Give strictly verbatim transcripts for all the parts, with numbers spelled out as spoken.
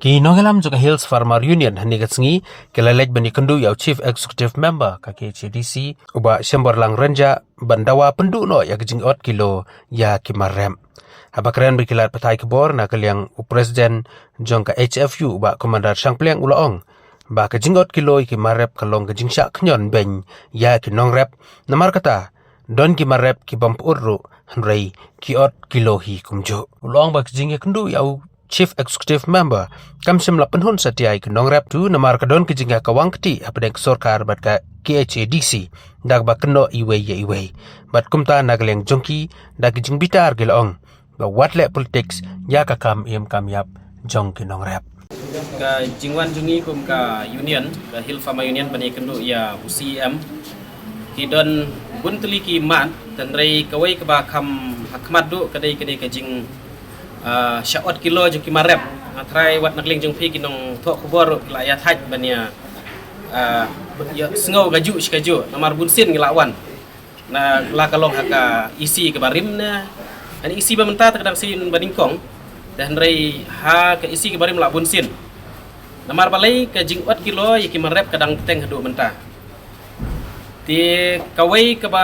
Ki nongïalam jong ka Hills Farmer Union hynne ka sngi ki la leit ban ïakynduh ïa u Chief Executive Member ka K H A D C, u Bah Shemborlang Rynjah, ban dawa pynduh noh ïa ka jingot kilo ïa ki mar rep. Haba kren bad ki lad pathai khubor na ka liang, u President jong ka H F U, u Bah Commander Shangpliang, u la ong ba ka jingot kilo ïa ki mar rep ka long ka jingshah khñiot beiñ ïa ki nongrep. Namar kata, don ki mar rep ki bym pyut ruh, hynrei ki ot kilo hi kumjuh. U la ong ba ka jingïakynduh ïa u Chief Executive Member kam shym la pynhun satia ïa ki nongrep tu, namar ka don ka jingïakawang kti hapdeng ka sorkar bad ka K H A D C da kaba kynnoh iwei ïa iwei. Bad kumta na ka liang jong ki, da ki jingbitar ki la ong ba wat leh politics ïa ka kam im kam ïap jong ki nongrep. Ka jingwan jong ngi kum ka union, ka Hill Farmer Union, ban ïakynduh ïa u C E M, ki don bun tylli ki mat, hynrei kawei kaba kham ha khmat duh ka dei, ka dei ka jing, ah, shah ot kilo jong ki mar rep. Nga tharai wat na ka liang jong phi ki nongthoh khubor ruh ki la ïa thait ban ïa, ah, ïa sngew kajuh shi kajuh, namar bun sien ngi la wan. Na la ka long ha ka E C kaba rim ne, ha E C ba mynta te ka dang sien ba nyngkong, te hynrei ha ka E C kaba rim la bun sien. Namar balei, ka jingot kilo ïa ki mar rep ka dang bteng haduh mynta. Te kawei kaba,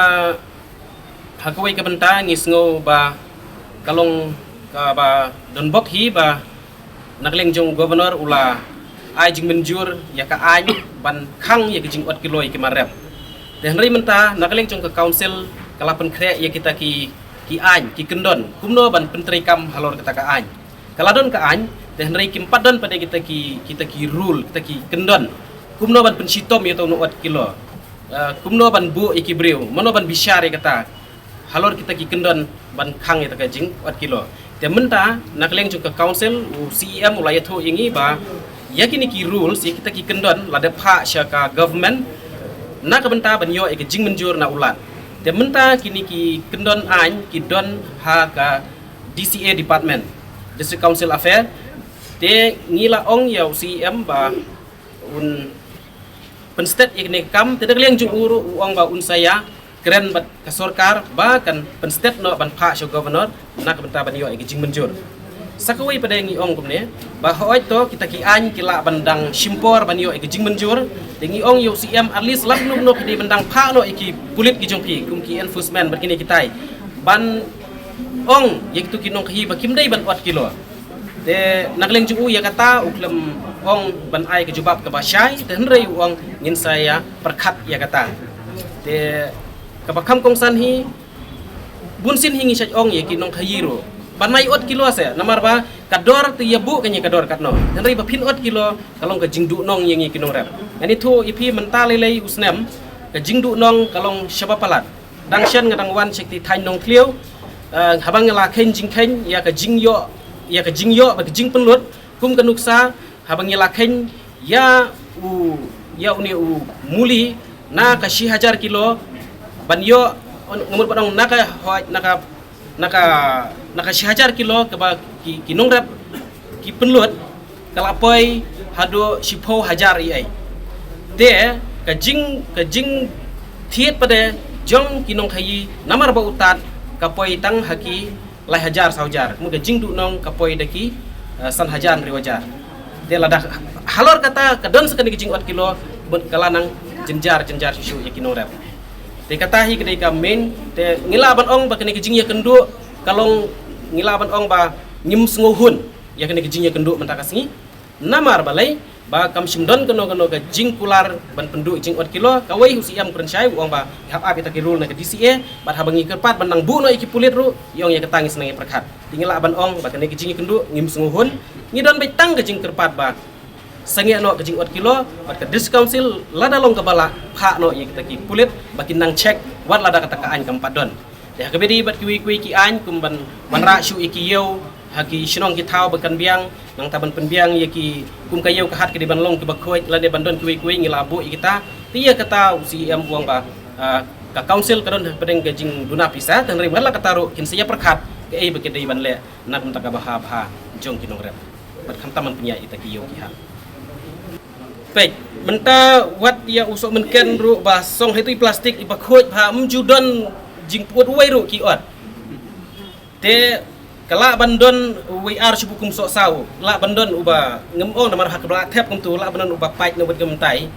ha kawei ka bynta ngi sngew ba ka long kaba don bok hi ba na ka liang jong u Governor u la ai jingmynjur ïa ka aiñ ban khang ïa ka jingot kilo ïa ki mar rep. Te hynrei mynta na ka liang jong ka Council ka la pynkhreh ïa kita ki, ki aiñ, ki kyndon kumno ban pyntreikam halor kata ka aiñ. Ka la don ka aiñ, te hynrei kim pat don pat de kita ki, kita ki rule, kita ki kyndon kumno ban pynshitom ïa uto u nongot kilo. Eh, kumno ban buh ïa ki briew, mano ban bishar ïa kata halor kita ki kyndon ban khang ïa kata ka jingot kilo. Te mynta na ka liang jong ka Council, u C E M u la ïathuh ïa ngi ba ïa kine ki rules, ïa kita ki kyndon la dep phah sha ka government na ka bynta ban ïoh ïa ka jingmynjur na u Lat. Te mynta kine ki kyndon aiñ ki don ha ka D C A department, District Council Affair. Te ngi la ong ïa u C E M ba un pynstet ïa kane ka kam, te da ka liang jong u ruh u ong ba un sa ïa kren bad ka sorkar ba kan pynstet noh ban phah sha u Governor na ka bynta ban ïoh ïa ka jingmynjur. Sa kawei pat de ngi ong kumne ba hooid to kita ki aiñ ki lah ban dang shim por ban ïoh ïa ka jingmynjur, te ngi ong ïa u C E M at least lada kano kano ki dei ban dang phah noh ïa ki pulit ki jong phi kum ki enforcement bad kine kitai ban ong ïa kitu ki nongkhaïi ba kim dei ban ot kilo. Te na ka liang jong u ïa kata u khlem ong ban ai ka jubab kaba shai, te hynrei u ong ngin sa ïa pyrkhat ïa kata. Te kaba kham kongsan hi, bun sien hi ngi shait ong ïa ki nongkhaïi ruh ban ai ot kilo se, namar ba ka dor te ïa buh kane ka dor katno, hynrei ba phin ot kilo ka long ka jingduhnong ïa ngi ki nongrep. Ngan ïathuh ïa phi mynta lei lei u snem ka jingduhnong ka long shaba palat. Dang shen nga dang wan sha kti thaiñ Nongthliew, eh, haba ngi la kheiñ jingkheiñ ïa ka jingïoh, ïa ka jingïoh bad ka jingpynlut, kum ka nuksa haba ngi la kheiñ ïa u, ïa une u muli na ka shi hajar kilo ban ïoh, nga mut ban ong na ka hoi, na ka, na ka, na ka shi hajar kilo kaba ki, ki nongrep ki pynlut, ka la poi haduh shiphew hajar ïa ei. Te ka jing, ka jingthied pat de jong ki nongkhaïi namar ba u Tat ka poi tang ha ki lai hajar saw hajar, mut ka jingduhnong ka poi da ki, eh, san hajar hynriew hajar. Te lada halor kata ka don sa kane ka jingot kilo, mut ka la nang jynjar jynjar shuh shuh ïa ki nongrep. Te kata hi ka dei ka main, te ngi lah ban ong ba kane ka jingïakynduh ka long, ngi lah ban ong ba ngim sngewhun ïa kane ka jingïakynduh mynta ka sngi. Namar balei, ba kam shym don kano kano ka jingkular ban pynduh jingot kilo. Kawei u C E M u kren shai u ong ba ngi hap ap ïa kita ki rule na ka D C A, bad haba ngi kyrpad ban nang buh noh ïa ki pulit ruh, i ong ïa kata ngi sdang ïa pyrkhat. Te ngi lah ban ong ba kane ka jingïakynduh ngim sngewhun. Ngi don beit tang ka jingkyrpad ba sangeh noh ka jingot kilo, bad ka District Council lada long kaba lah phah noh ïa kita ki pulit ba kin nang check wat lada kata ka aiñ kam pat don. Te ha kaba ïadei bad kiwei kiwei ki aiñ kum ban, ban rah shuh ïa ki ïew ha ki shnong ki thaw ba kan biang, nangta ban pynbiang ïa ki kum ka ïew ka hat ka dei ban long kiba khuid lane ban don kiwei kiwei, ngi la buh ïa kita. Te ïa kata u C E M u ong ba, ah, ka Council ka don hapdeng ka jingduna pisa, te hynrei wat la kata ruh kin sa ïa pyrkhat kaei ba ki dei ban leh na ka bynta ka bha bha jong ki nongrep bad khamtam ban pynïaid ïa kita ki ïew ki hat. Peit, mynta wat ïa u Sohmynken ruh ba song ha itu i plastik iba khuid bha, ym ju don jingpyut uwei ruh ki ot. Te Ka lah ban don uwei ar shu bukum soh saw, lah ban don uba ngam ong namar ha ka bla thep kumtu, lah ban don uba pait na wet ngam tai.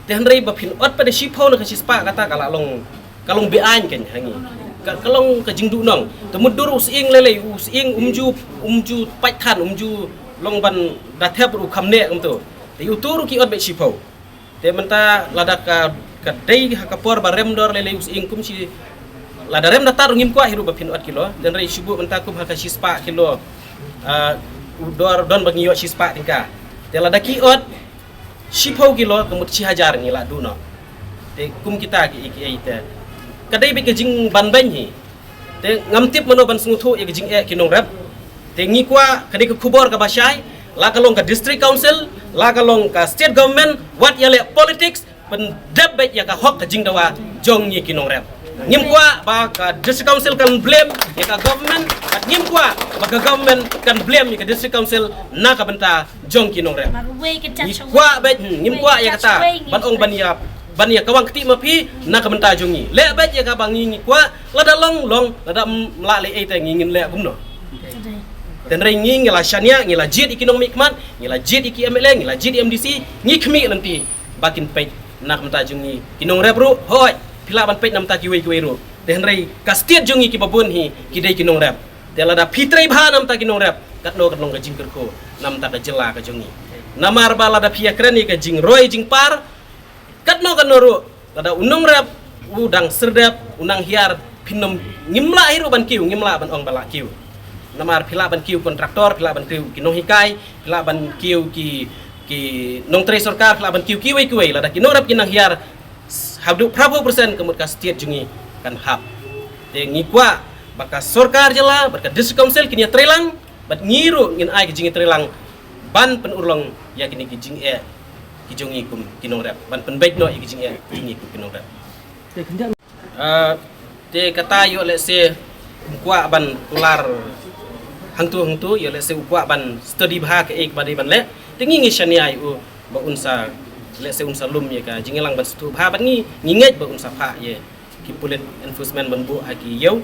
Te hynrei ba phin ot pat da shiphew na ka shispah kata ka lah long, ka long beaiñ kein ha ngi. Ka, ka long ka jingduhnong. Te mutdur u sying lei lei, u sying um ju, um ju pait than, um ju long ban da thep u kham neh kumtu. Te utu ruh ki ot beit shiphew. Te mynta lada ka, ka dei ha ka por ba rem dor lei lei u sying kum shi, lada rem da tat ruh ngim kwah hi ruh ba phin ot kilo. Te hynrei shu buh mynta kum ha ka shispah kilo, ah, u dor don ba ngi ïoh shispah tyngka. Te lada ki ot shiphew kilo ka mut shi hajar ngi lah duh noh. Te kum kita ki, ki, ki te ka dei beit ka jingbanbeiñ hi. Te ngam tip mano ban sngewthuh ïa ka jingeh ki nongrep. Te ngi kwah kane ka khubor kaba shai, la ka long ka district council, la ka long ka state government, wat ïaleh politics, pyndep beit ïa ka hok ka jingdawa jong ngi ki nongrep. Ngim kwah ba ka district council kan blame ïa ka government, bad ngim kwah ba ka government kan blame ïa ka district council na ka bynta jong ki nongrep. Ngi kwah beit, hmm, ngim kwah ïa kata ban ong ban ïa, ban ïa kawang kti ma phi na ka bynta jong ngi. Leh beit ïa kaba ngi ngi kwah, lada long long, lada ym lah leh ei te ngi ngin leh kumno. Te hynrei ngi ngi la shaniah, ngi la jied ïa ki nongmihkhmat, ngi la jied ïa ki M L A, ngi la jied ïa M D C, ngi khmih lynti ba kin peit na ka bynta jong ngi ki nongrep ruh, hooid, phi lah ban peit na bynta kiwei kiwei ruh. Te hynrei ka state jong ngi kiba bun hi ki dei ki nongrep. Te lada phi trei bha na bynta ki nongrep, katno katno ka jingkyrkhu na bynta ka jylla ka jong ngi. Namar ba lada phi ïakren ïa ka jingroi jingpar, katno katno ruh, lada u nongrep u dang serdep, u nang hiar, phin nym, ngim lah hi ruh ban kiew, ngim lah ban ong ba lah kiew. Namar phi lah ban kiew kontraktor, phi lah ban kiew ki nonghikai, phi lah ban kiew ki, ki nongtrei sorkar, phi lah ban kiew kiwei kiwei, lada ki nongrep ki nang hiar, haduh phra phew percent ka mut ka state jong ngi kan hap. Te ngi kwah ba ka sorkar jylla bad ka district council kin ïatreilang, bad ngi ruh ngin ai ka jingïatreilang ban pynurlong ïa kine ki jingeh ki jong ngi kum ki nongrep, ban pynbeit noh ïa ki jingeh ki jong ngi kum ki nongrep. Te khyndiat Ah, te kata ïoh lehse um kwah ban kular hangtu hangtu, ïoh lehse u kwah ban study bha kaei kaba dei ban leh. Te ngi ngi shaniah ïa u ba un sa, lehse un sa lum ïa ka jingïalang ban sngewthuh bha, bad ngi ngi ngeit ba un sa phah ïa ki pulit enforcement ban buh ha ki ïew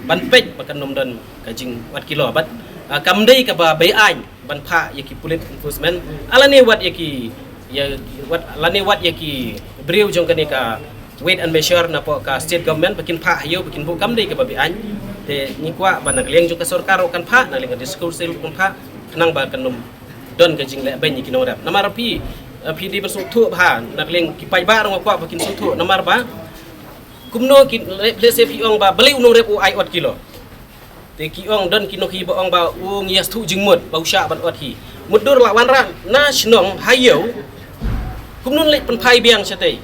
ban peit ba kan ym don ka jingwad kilo, bad, ah, kam dei kaba beaiñ ban phah ïa ki pulit enforcement, ah, lane wat ïa ki, ïa wat, lane wat ïa ki briew jong kane ka weight and measure napoh ka state government ba kin phah ha ïew ba kin buh, kam dei kaba beaiñ. Te ngi kwah ba na ka liang jong ka sorkar ruh kan phah, na ka liang ka district council ruh kan phah, khnang ba kan ym don ka jingleh beiñ ïa ki nongrep. Namar phi, phi dei ban sngewthuh bha, na ka liang ki paidbah ruh nga kwah ba kin sngewthuh, namar ba kumno ki, lehse phi ong ba balei u nongrep u ai ot kilo. Te ki ong, don ki nonghi ba ong ba u ngi ïa sngewthuh jingmut ba u shah ban ot hi. Mutdur lah wanrah na shnong ha ïew, kumno leh pynphai biang shatei.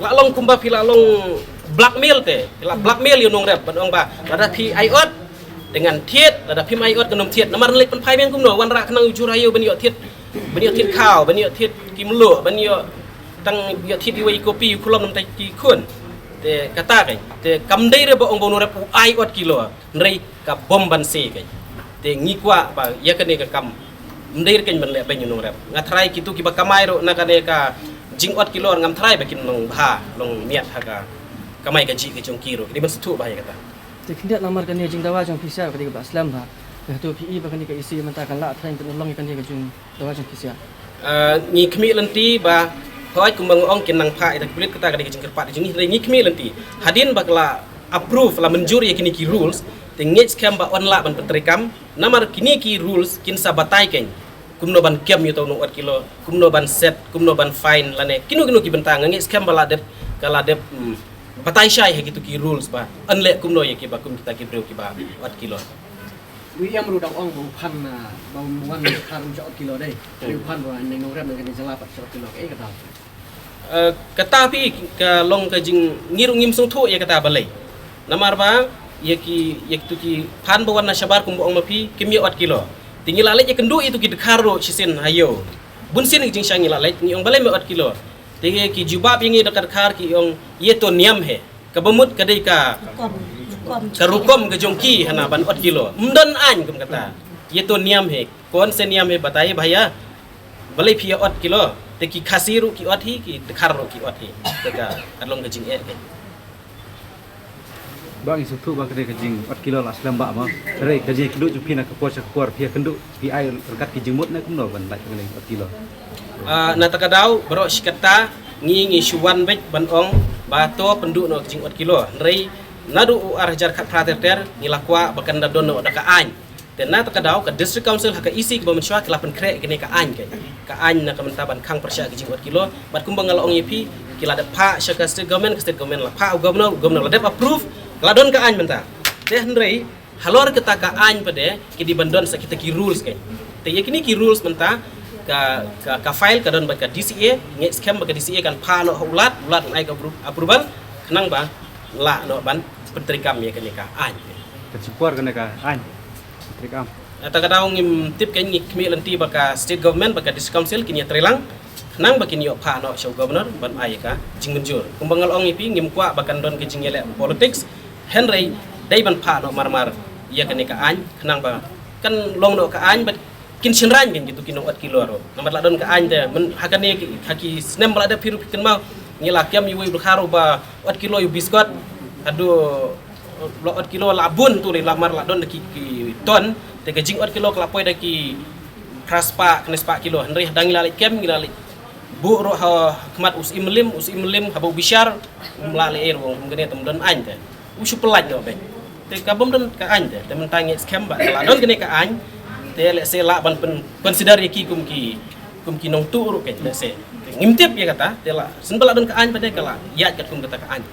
Lah long kumba phi lah long blackmail te, phi lah blackmail ïa u nongrep ban ong ba lada phi ai ot te ngan thied, lada phim ai ot kan ym thied. Namar leh pynphai biang kumno, wanrah khnang u jhur ha ïew ban ïoh thied, ban ïoh thied khaw, ban ïoh thied ki mluh, ban ïoh tang ïoh thied iwei i kopi, i khulom namar ki khun. Te kata kein, te kam dei re ba ong ba u nongrep u ai ot kilo. Hynrei ka bom ban se kein. Te ngi kwah ba ïa kane ka kam ym dei re kein ban leh beiñ ïa u nongrep. Nga tharai kito kiba kamai ruh na kane ka jingot kilo ngam tharai ba kin long bha, long miat ha ka kamai kajih ka jong ki ruh. Ki dei ban sngewthuh bha ïa kata. Te khyndiat namar kane ka jingdawa jong phi sha ka dei kaba slem bha. Te hato phi i ba kane ka issue mynta kan lah tharai ban long ïa kane ka jing dawa jong phi sha. Ah, ngi khmih lynti ba hooid kumba nga ong kin nang phah ïa ka pulit, kata ka dei ka jingkyrpad ka jong ngi, hynrei ngi khmih lynti hadien ba ka la approve, la mynjur ïa kine ki rules, te ngeit skhem ba yn lah ban pyntreikam. Namar kine ki rules kin sa batai kein kumno ban kem ïa uto u nongot kilo, kumno ban set, kumno ban fine lane kino kino ki bynta. Nga ngeit skhem ba la dep, ka la dep, hmm, batai shai ha kito ki rules ba yn leh kumno ïa kiba kum kita ki briew kiba ot kilo. Wi ïam ruh dang ong ba u phan, ah, ba u wan khar um shah ot kilo dei. Wi u phan ba neng nongrep nang kane jylla pat shah ot kilo, kaei kata? Eh, kata phi ka long ka jing, ngi ruh ngim sngewthuh ïa kata balei. Namar ba ïa ki, ïa kitu ki phan ba wan na shabar kumba ong ma phi kim ïa ot kilo. Te ngi la leit ïakynduh ïa kitu ki dkhar ruh shisien ha ïew. Bun sien ki jingshah ngi la leit, ngi ong balei me ot kilo. Te ki jubab ïa ngi da ka dkhar ki ong ïa to niam hai. Kaba mut ka dei ka, rukom, rukom, ka rukom ka jong ki hana ban ot kilo. Ym don aiñ kum kata. Ye to niam hai, kaun se niam hai, batai bhaiya. Balei phi ïa ot kilo. Te ki Khasi ruh ki ot hi, ki dkhar ruh ki ot hi. Te ka, ka long ka jingeh hi. Ba ngi sngewthuh ba ka dei ka jingwad kilo la slem ba ma. Hynrei ka jingkynduh jong phi na ka por sha ka por phi ïakynduh phi ai ryngkat ki jingmut ne kumno ban lait ka dei wad kilo. Ah, na ta ka daw baroh shi katta ngi ngi shu wan beit ban ong ba to pynduh noh ka jingwad kilo. Hynrei naduh u ar hajar khatphra ter ter ngi la kwah ba kan da don noh da ka aiñ. Te na ta ka daw ka District Council ha ka E C kaba mynshuwa ki la pynkhreh kane ka aiñ ka. Ka aiñ na ka mynta ban khang pyrshah ka jingwad kilo. Bad kumba nga la ong ïa phi ki la dep phah sha ka state government, ka state government la phah u governor, u governor la dep approve, ka la don ka aiñ mynta. Te hynrei halor kata ka aiñ pat de ki dei ban don sa kita ki rules ka. Te ïa kine ki rules mynta ka ka, ka file ka don bad ka D C A, ngi skhem ba ka D C A kan phah noh ha u Lat, u Lat kan ai ka appro- approval khnang ba lah noh ban pyntreikam ïa kane ka aiñ. Ka jingkwah kane ka aiñ. Pyntreikam. Ta ka daw ngim tip ka, ngi khmih lynti ba ka state government, ba ka district council kin ïatreilang khnang ba kin ïoh phah noh sha u governor ban ai ka jingmynjur. Kumba nga la ong ïa phi ngim kwah ba kan don ka jingïaleh politics. Hynrei dei ban phah noh marmar ïa kane ka aiñ khnang ba kan long noh ka aiñ bad kin shynrang kin kitu ki nongwad kilo ruh. Namar la don ka aiñ te myn ha kane ki, ha ki snem ba la dep phi ruh phi kynmaw ngi la kem ïa uwei u dkhar uba wad kilo ïa u biskot. Haduh la wad kilo la bun tu la mar la don da ki, ki ton. Te ka jingwad kilo ka la poi da ki phra spah khyndai spah kilo. Hynrei hadang ngi la leit kem ngi la leit buh ruh ha khmat u Syiem Mylliem, u Syiem Mylliem haba u bishar um lah leh ei ruh, um kane te ym don aiñ te u shu pyllait noh beit. Te ka bym don ka aiñ te, te mynta ngi skhem ba la don kane ka aiñ te lehse lah ban pyn consider ïa ki kum ki, kum ki nongtuh ruh ka lehse. Te ngim tip ïa kata te la shen ba la don ka aiñ pat de ka la ïaid katkum kata ka aiñ.